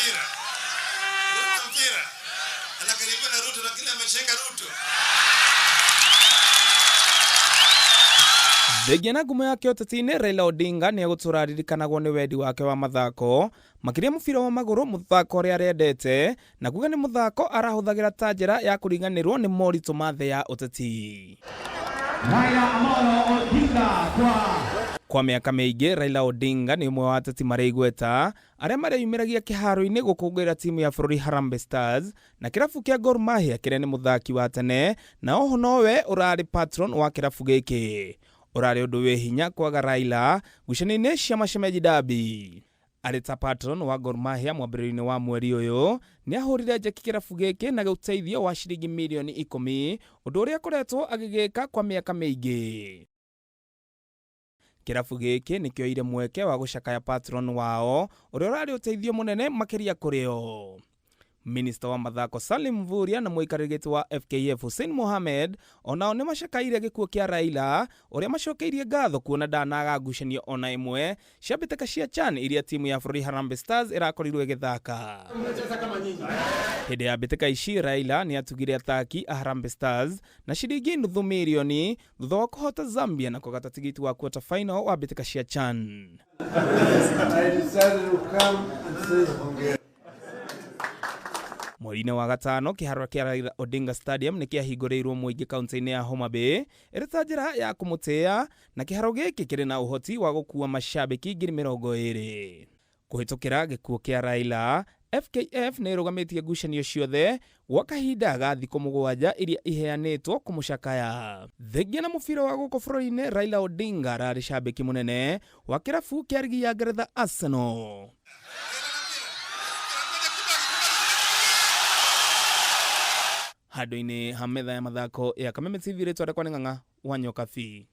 Mpira. Ruto mpira. Anakaribia na Ruto lakini amechenga Ruto. Thengia na ngumo yake ũteti-inĩ, Raila Odinga nĩ egũtũra aririkanagwo nĩ wendi wake wa mathako, makĩria mũbira wa magũrũ, mũthako ũrĩa arendete, na kuga nĩ mũthako arahũthagĩra ta njĩra ya kũriganĩrwo nĩ moritũ ma thĩ ya ũteti. Raila Amolo Odinga kwa Kwa mĩaka mĩingĩ, Raila Odinga nĩ ũmwe wa ateti marĩ igweta arĩa mareyumĩragia kĩharo-inĩ gũkũngũĩra timu ya bũrũri Harambee Stars na kĩrabu kĩa Gor Mahia kĩrĩa nĩ mũthaki wa tene na oho nowe ũrarĩ patron wa kĩrabu gĩkĩ. Ũrarĩ ũndũ wĩ hinya kwaga Raila ngucanio-inĩ cia Mashemeji Derby. Arĩ ta patron wa Gor Mahia mwambĩrĩrio-inĩ wa mweri ũyũ, nĩahũrire njeki kĩrabu gĩkĩ na ũteithio wa ciringi mirioni 10, ũndũ ũrĩa akoretwo agĩgĩka kwa mĩaka mĩingĩ. Kĩrabu gĩkĩ nĩkĩoire mweke wa gũcakaya patron wao ũrĩa ũrarĩ ũteithio mũnene makĩria kũrĩ o. Minista wa mathako Salim Mvurya na mũikarĩri gĩtĩ wa FKF Hussein Mohamed onao nĩ macakaire gĩkuũ kĩa Raila ũrĩa macokeirie ngatho kuona ndanaga ngucanio ona ĩmwe cia mbĩtĩka cia CHAN iria timu ya bũrũri Harambee Stars ĩrakorirwo ĩgĩthaka. Hĩndĩ ya mbĩtĩka ici Raila nĩ atugire athaki a Harambee Stars na ciringi nuthu mirioni thutha wa kũhota Zambia na kũgata tigiti wa quarter final wa mbĩtĩka cia CHAN. I decided to come and say hongera. Mweri-inĩ wa gatano kĩharo kĩa Raila Odinga Stadium nĩ kĩahingũrĩirwo mũingĩ kaunti-inĩ ya Homa Bay ĩrĩ ta njĩra ya kũmũtĩĩa na kĩharo gĩkĩ kĩrĩ na ũhoti wa gũkua macambĩki 20,000. Kũhĩtũkĩra gĩkuũ kĩa Raila, FKF nĩ ĩrũgamĩtie ngucanio ciothe gwa kahinda ga thikũ 7 iria iheanĩtwo kũmũcakaya. Thengia na mũbira wa gũkũ bũrũri-inĩ, Raila Odinga ararĩ cambĩki mũnene wa kĩrabu kĩa rigi ya Ngeretha Arsenal. Handũ-inĩ ha metha ya mathako ya Kameme TV, rĩtwa rĩakwa nĩ Ng'ang'a wa Nyokabi.